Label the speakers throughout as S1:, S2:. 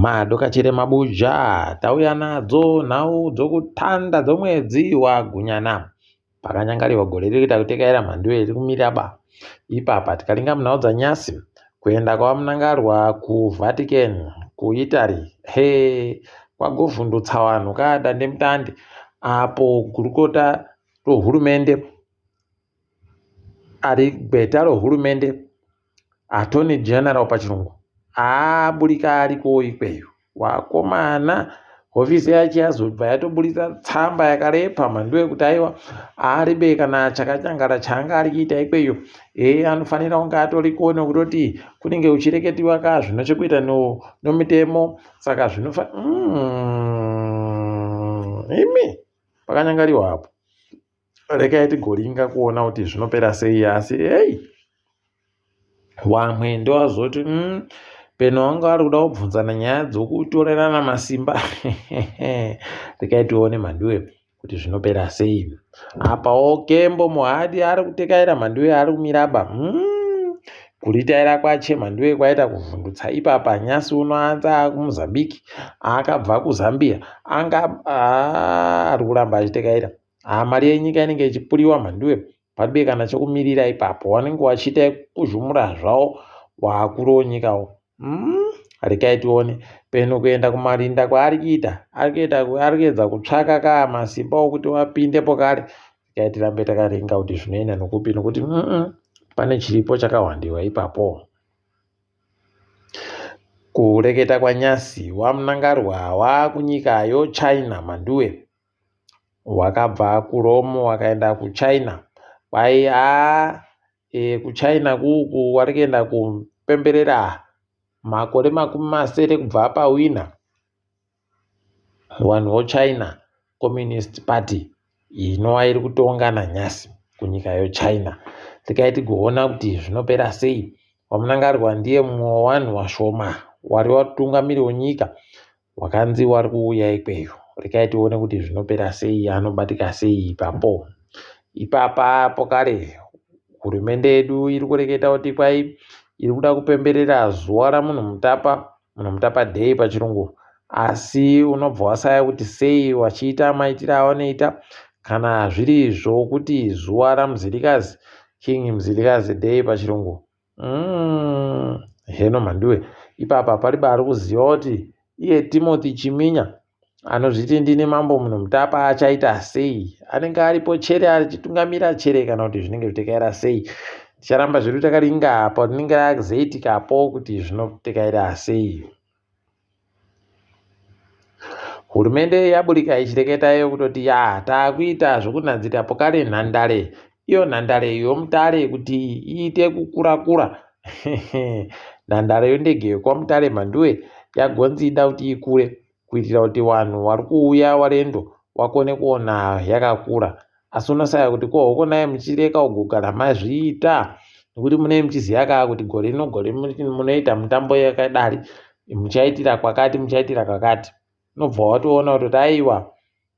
S1: Madokachire mabuja tauya nadzo nhau dzokutanda dzomwedzi waGunyana. Pakanyangariwa gore riri kuita kutekaira mhanduwe iri kumira ba. Ipapa tikaringa munhau dzanyasi kuenda kwaVaMnangagwa kuVatican kuItaly hee kwagovhundutsa vanhu ka dandemutande apo gurukota rohurumende ari gweta rohurumende Attorney General pachirungu aburika ariko ikweyo wakomana hofisi yacho yazobva yatoburitsa tsamba yakarepa mhandu yekuti aiwa aaribe kana chakanyangara chaanga ari kuita ikweyo ee anofanira kunge atoriko nekutoti kunenge kuchireketiwa ka zvino chekuita nomitemo saka zvinofa imi pakanyangariwa apo rekai tigoringa kuona kuti zvinopera sei asi ei Wamwe ndowazoti peno wanga wari kuda kubvunzana nyaya dzokutorerana masimba rekai tione mhanduwe kuti zvinopera sei apawo kembo muhadi ari kutekaira mhanduwe ari kumiraba kuritaira kwache mhanduwe kwaita kuvhundutsa ipapa nyasi uno anza akumozambique akabva kuzambia anga ari kuramba achitekaira haa mari yenyika inenge ichipuriwa mhanduwe Paribe kana chekumirira ipapo wanenge wachiita kuzvumura zvawo wakuru wonyikawo rekai tione peno kuenda kumarinda kwaari kuita ari kuita ari kuedza kutsvaka ka masimba okuti wapindepo kare rekai tirambe takaringa kuti zvinoenda nokupi nokuti pane chiripo chakahwandiwa ipapo kureketa kwanyasi wamunangarwa wakunyika yochina mhanduwe Wakabva kuRome wakaenda kuChina. Kwai haa kuChina kuku wari kuenda kupemberera makore 60 kubva pawina vanhu voChina Communist Party inova iri kutonga nanyasi kunyika yoChina. Regai tigoona kuti zvinopera sei. VaMnangagwa ndiye mumwe wevanhu vashoma wari vatungamiri wenyika Wakanzi wari kuuya ikweyo rekai tione kuti zvinopera sei anobatika sei ipapo. Ipapa pokare hurumende yedu iri kureketa kuti kwai iri kuda kupemberera zuva ramunhu mutapa munhu mutapa day pachirungu asi unobva wasaya kuti sei wachiita maitiro awanoita kana zviri zvokuti zuva ramuzilikazi king mzilikazi day pachirungu Heno mhanduwe ipapa paribe ari kuziva kuti iye Timothy Chiminya anozviti ndini mambo munhu mutapa achaita sei anenge aripo chere achitungamira chere kana kuti zvinenge zvitekaira sei ticharamba zvedu takaringa apa rinenge razoitikapo kuti zvinotekaira sei Hurumende yaburika ichireketa iyo kutoti ya taakuita zvekunhadzira pokare nhandare iyo nhandare yomutare kuti iite kukura kura nhandare yondege yokwamutare mhanduwe yagonzi ida kuti ikure kuitira kuti vanhu vari kuuya warendo wakone kuona yakakura asi unosaya kuti ko hokonai muchireka kugara mazviita nekuti munee muchiziva kaa kuti gore rino gore munoita mutambo yakadari muchaitira kwakati muchaitira kwakati unobva watoona kutoti aiwa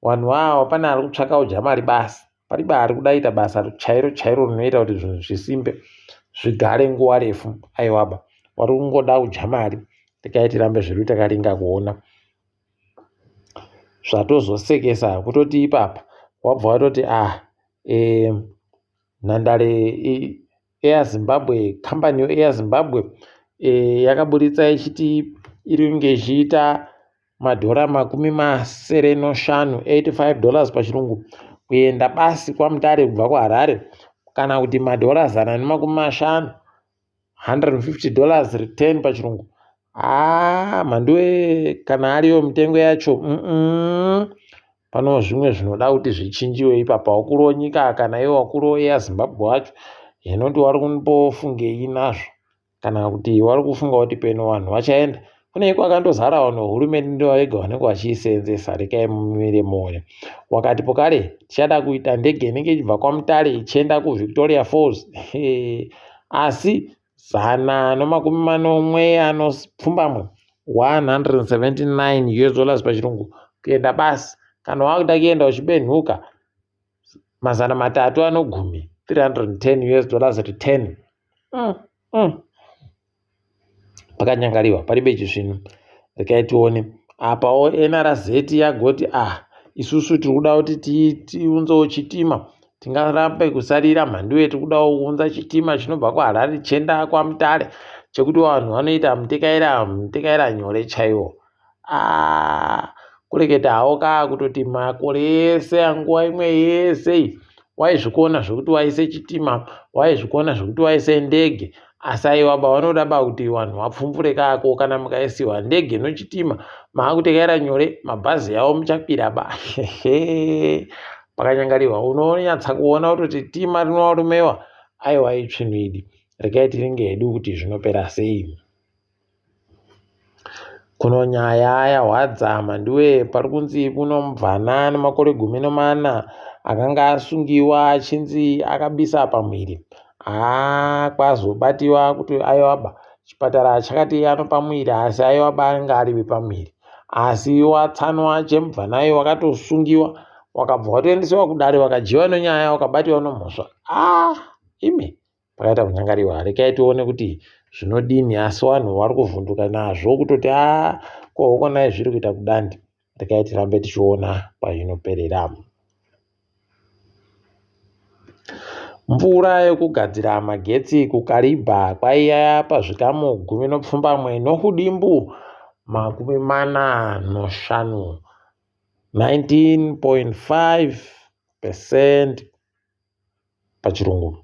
S1: vanhu ava pane ari kutsvaka kudya mari basi paribe ari kuda ita basa chairo chairo rinoita kuti zvinhu zvisimbe zvigare nguva refu aiwaba wari kungoda kudya mari rekai tirambe zvedu takaringa kuona Zvatozosekesa kutoti ipapa wabva watoti ah nhandare Air Zimbabwe kambani yeAir Zimbabwe yakaburitsa ichiti iri kunge ichiita madhora 75 85 dollars pachirungu kuenda basi kwaMutare kubva kuHarare kana kuti madhora 150 150 dollars return pachirungu haa mhanduwe kana ariyo mitengo yacho Pano zvimwe zvinoda kuti zvichinjiwe ipapa wakuru wenyika kana iwo wakuru weAir Zimbabwe wacho inoti wari kumbofungei nazvo kana kuti wari kufunga kuti peno vanhu vachaenda kune kwakandozara vanhu hurumende ndivo vega vanenge vachiiseenzesa rekai mumire muone wakati pokare tichada kuita ndege inenge ichibva kwamutare ichienda kuvictoria falls asi 770 179 us dollars pachirungu kuenda basi kana wakuda kuenda uchibenhuka 310 310 us dollars return. Pakanyangariwa paribe chisvinu. Regai tione. Apawo NRZ yagoti ah isusu tiri kuda kuti tiunzewo chitima tingarambe kusarira mhanduwe tiri kudawo kuunza chitima chinobva kuHarare chienda kwaMutare chekuti vanhu vanoita mutekaira mutekaira nyore chaiwo. Ah, kureketa hawo kaa kutoti makore ese anguva imwe yese iyi waizvikona zvekuti waise chitima waizvikona zvekuti waise ndege asi aiwa ba vanoda ba kuti vanhu vapfumvure kako kana mukaisiwa ndege nochitima maakutekaira nyore mabhazi yavo muchakwira ba pakanyangariwa unonyatsa kuona kutoti tima rinovarumewa aiwa itsvinu idi regai tiringe hedu kuti zvinopera sei. Kuno nyaya yahwadza mhanduwe pari kunzi kuno mubvana ane makore 14 akanga asungiwa achinzi akabisa pamuviri. Haa kwazobatiwa kuti aiwaba chipatara chakati anopa muviri asi aiwaba anenge ari wepamuviri. Asi watsanwa chemubvana iyo wakatosungiwa wakabva watoendesewa kudare wakadyiwa nenyaya wakabatiwa nemhosva. Ah imi pakaita kunyangariwa rekai tione kuti zvinodini asi vanhu vari kuvhunduka nazvo kutoti a ko hokonai zviri kuita kudandi rekai tirambe tichiona kwainoperera. Mvura yekugadzira magetsi kuKariba kwaiya pazvikamu 17 nohudimbu 45, 19.5 percent pachirungu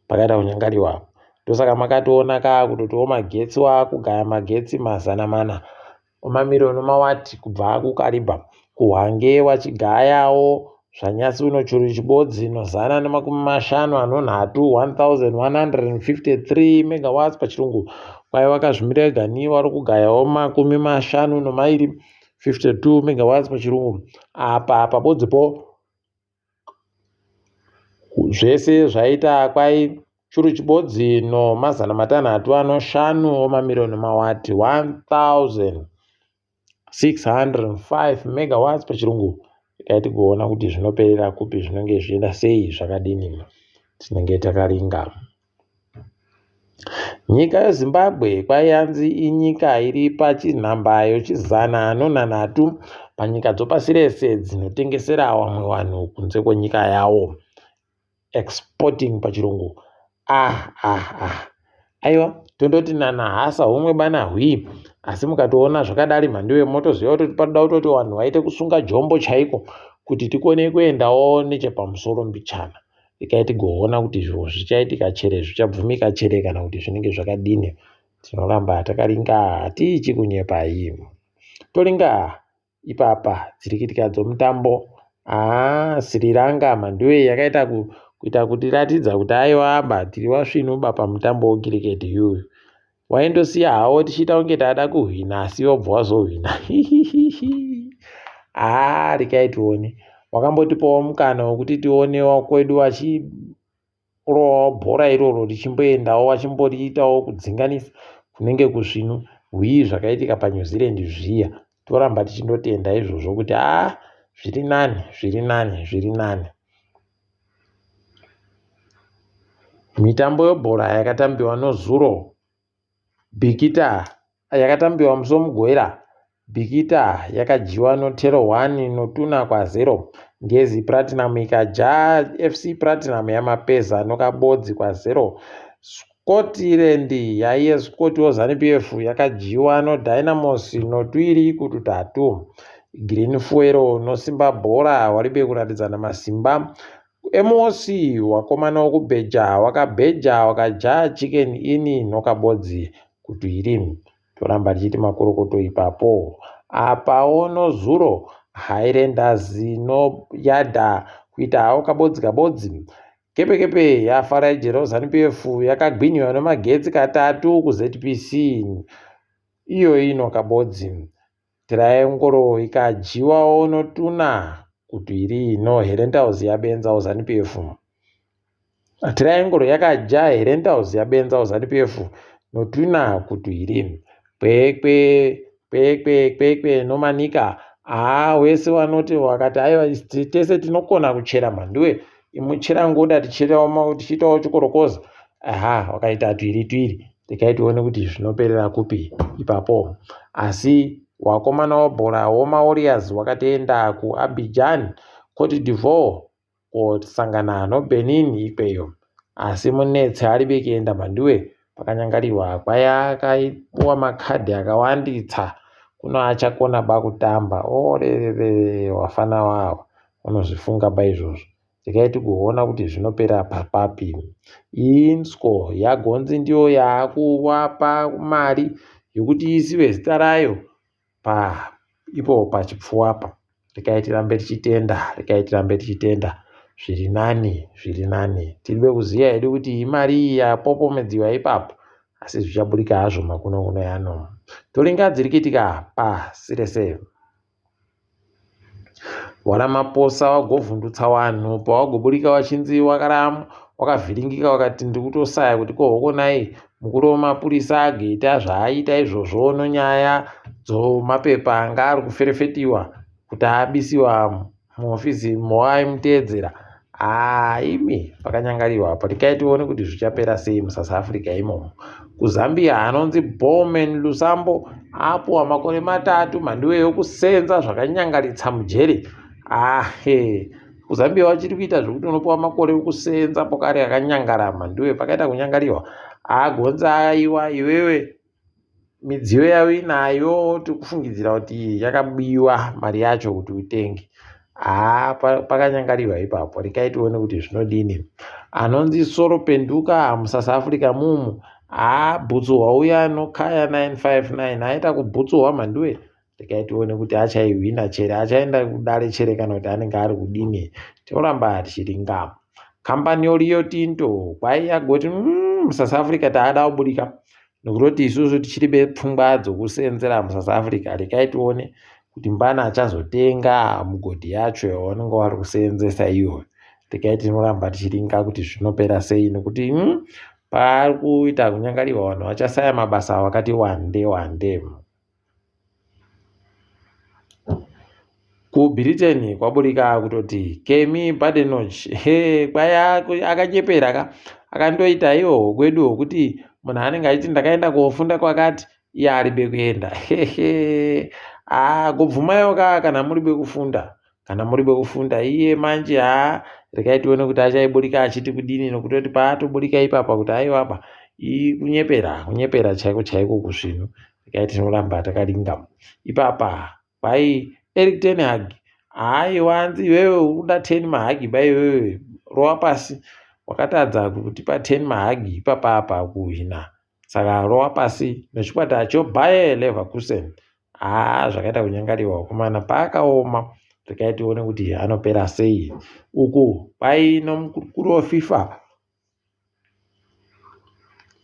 S1: pakaita kunyangariwa apo ndosaka makatoona kaa kutotiwo magetsi waakugaya magetsi mazana mana omamiriyoni omawati kubva kuKariba kuHwange wachigayawo zvanyasi uno churu chibodzi nozana nemakumi mashanu anonhatu 1153 megawatts pachirungu kwai wakazvimira ega ni wari kugayawo makumi mashanu nomairi 52 megawatts pachirungu apa pabodzipo Zvese zvaita kwai churu chibodzi no mazana matanhatu anoshanu omamiriyoni mawati 1605 megawatts pachirungu regai tigoona kuti zvinoperera kupi zvinenge zvichienda sei zvakadini tinenge takaringa. Nyika yeZimbabwe kwaiyanzi inyika iri pachinhamba yochizana nonhanhatu panyika dzopasi rese dzinotengesera vamwe vanhu kunze kwenyika yawo. Exporting pachirungu. Ah ah ah. Aiwa tondoti nana hasa humwe bana hwii asi mukatoona zvakadari mhanduwe motoziva kutoti panoda kutoti vanhu vaite kusunga jombo chaiko kuti tikone kuendawo nechepamusoro mbichana. Regai tigoona kuti zviro zvichaitika chere zvichabvumika chere kana kuti zvinenge zvakadini. Tinoramba takaringa hatichi kunyepai. Toringa ipapa dzirikitika dzomutambo. Haa Sri Lanka mhanduwe yakaita kuita kutiratidza kuti aiwa ba tiri wasvinu ba pamutambo wekiriketi yuyu. Waindosiya hawo tichiita kunge tada kuhwina asi wobva wazohwina. Haa regai tione. Wakambotipawo mukana wekuti tione wakwedu vachirovawo bhora iroro richimboendawo vachimboriitawo kudzinganisa kunenge kusvinu hwii zvakaitika paNew Zealand zviya. Toramba tichindotenda izvozvo kuti haa zviri nani zviri nani zviri nani. Mitambo yebhora yakatambiwa nozuro Bikita yakatambiwa musi weMugovera Bikita yakadyiwa noTero 1 noTuna kwa0 Ngezi Platinum ikadya FC Platinum yaMapeza noKabodzi kwa0 Scotland yaiye Scotwo Zanu PF yakadyiwa noDynamos noTwiri kuTutatu Green Fuel noSimba Bhora waribe kuratidzana masimba Emosi wakomana wokubheja wakabheja wakadya chicken ini nhokabodzi kutwiri toramba tichiti makorokoto ipapo apawo nozuro Highlanders noyadha kuita hawo kabodzi kabodzi kepekepe yafara ijero Zanu PF yakagwinyiwa nemagetsi katatu kuZPC iyo ino kabodzi Triangle ikadyiwawo notuna kutwiri no Herentals yabenzawo Zanu PF. Triangle yakadya Herentals yabenzawo Zanu PF notuna kutwiri. Kwekwe kwekwe kwekwe nomanika haa wese wanoti wakati aiwa tese tinokona kuchera mhanduwe imuchera ngoda tichiitawo chikorokoza aha wakaita twiri twiri. Regai tione kuti zvinoperera kupi ipapo. Asi wakomana wabhora womaWarriors wakatoenda kuAbidjan, Cote d'Ivoire kosangana noBenin ikweyo. Asi Munetsi aribe kuenda Mhanduwe pakanyangarirwa kwaya akaipuwa makadhi akawanditsa kuno achakona ba kutamba orerere wafana wawa unozvifunga ba izvozvo. Regai tigoona kuti zvinopera papi. Inzko yagonzi ndiyo yaakuvapa mari yokuti iisiwe zita rayo pa ipo pachipfuwa apa. Regai tirambe tichitenda, regai tirambe tichitenda. Zviri nani, zviri nani. Tiribe kuziva hedu kuti imari iyi yapopomedziwa ipapo, asi zvichaburika hazvo makunun'unu ano. Toringa dziri kuitika pasi rese. VaRamaphosa vagovhundutsa vanhu pavagoburika vachinzi wakavhiringika vakati ndikutosaya kuti ko hokonai mukuru wemapurisa agoita zvaaita izvozvo nonyaya dzomapepa anga ari kuferefetiwa kuti abisiwa muhofisi mowaimuteedzera haa imi pakanyangariwa apo tikai tione kuti zvichapera sei musouth africa imomo kuzambia anonzi bowman lusambo apuwa makore matatu mhandiwe yokusenza zvakanyangaritsa mujeri ahe kuzambia vachiri kuita zvekuti unopuwa makore ekusenza pokari akanyangara mhandiwe pakaita kunyangariwa agonza aiwa iwewe midziyo yauinayo tikufungidzira kuti yakabiwa mari yacho kuti utenge haa pakanyangariwa ipapo rekai tione kuti zvinodini anonzi soro penduka musouth africa mumu haa bhutsu hwauya nokaya 959 aita kubhutsuhwa mhanduwe rekai tione kuti achaihwina chere achaenda kudare chere kana kuti anenge ari kudini tinoramba tichiringa kambani yoRio Tinto kwai yagoti musouth africa taada kuburika nokutoti isusu tichiri bepfungwa dzokusenzera musouth africa rekai tione kuti mbana achazotenga mugodhi yacho yavanenge vari kuseenzesa iyoyo rekai tinoramba tichiringa kuti zvinopera sei nokuti pari kuita kunyangariwa vanhu vachasaya mabasa vakati wande wande. KuBritain kwaburika kutoti Kemi Badenoch he kwai akanyepera ka akandoita iwo kwedu hwokuti munhu anenge achiti ndakaenda kofunda kwakati iye aribe kuenda hehe haa gobvumaiwo ka kana muribe kufunda kana muribe kufunda iye manje haa regai tione kuti achaiburika achiti kudini nokutoti paatoburika ipapa kuti aiwaba kunyepera kunyepera chaiko chaiko kuzvinhu regai tinoramba takaringa ipapa kwai Eric ten Hag haiwa hanzi iwewe ukuda 10 mahagi ba iwewe rova pasi wakatadza kutipa 10 mahagi ipapa apa kuhwina saka rova pasi nechikwata choBayer Leverkusen haa zvakaita kunyangariwa vakomana paakaoma regai tione kuti anopera sei uku kwai nomukuru weFIFA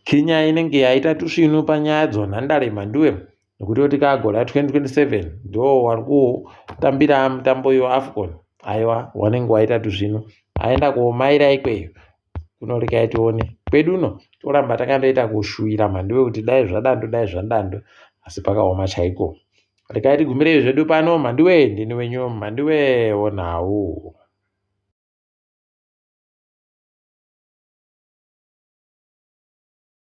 S1: Kenya inenge yaita tusvinu panyaya dzonhandare mhanduwe nekuti oti kagore ra2027 ndo wari kutambira mutambo weAfcon aiwa wanenge waita tusvinu aenda komaira ikweyo kunorekai tione kwedu uno toramba takandoita kushuwira mhanduwe kuti dai zvadando dai zvadando asi pakaoma chaiko rekai tigumirei zvedu pano mhanduwe ndini wenyu mhanduwe wonhau.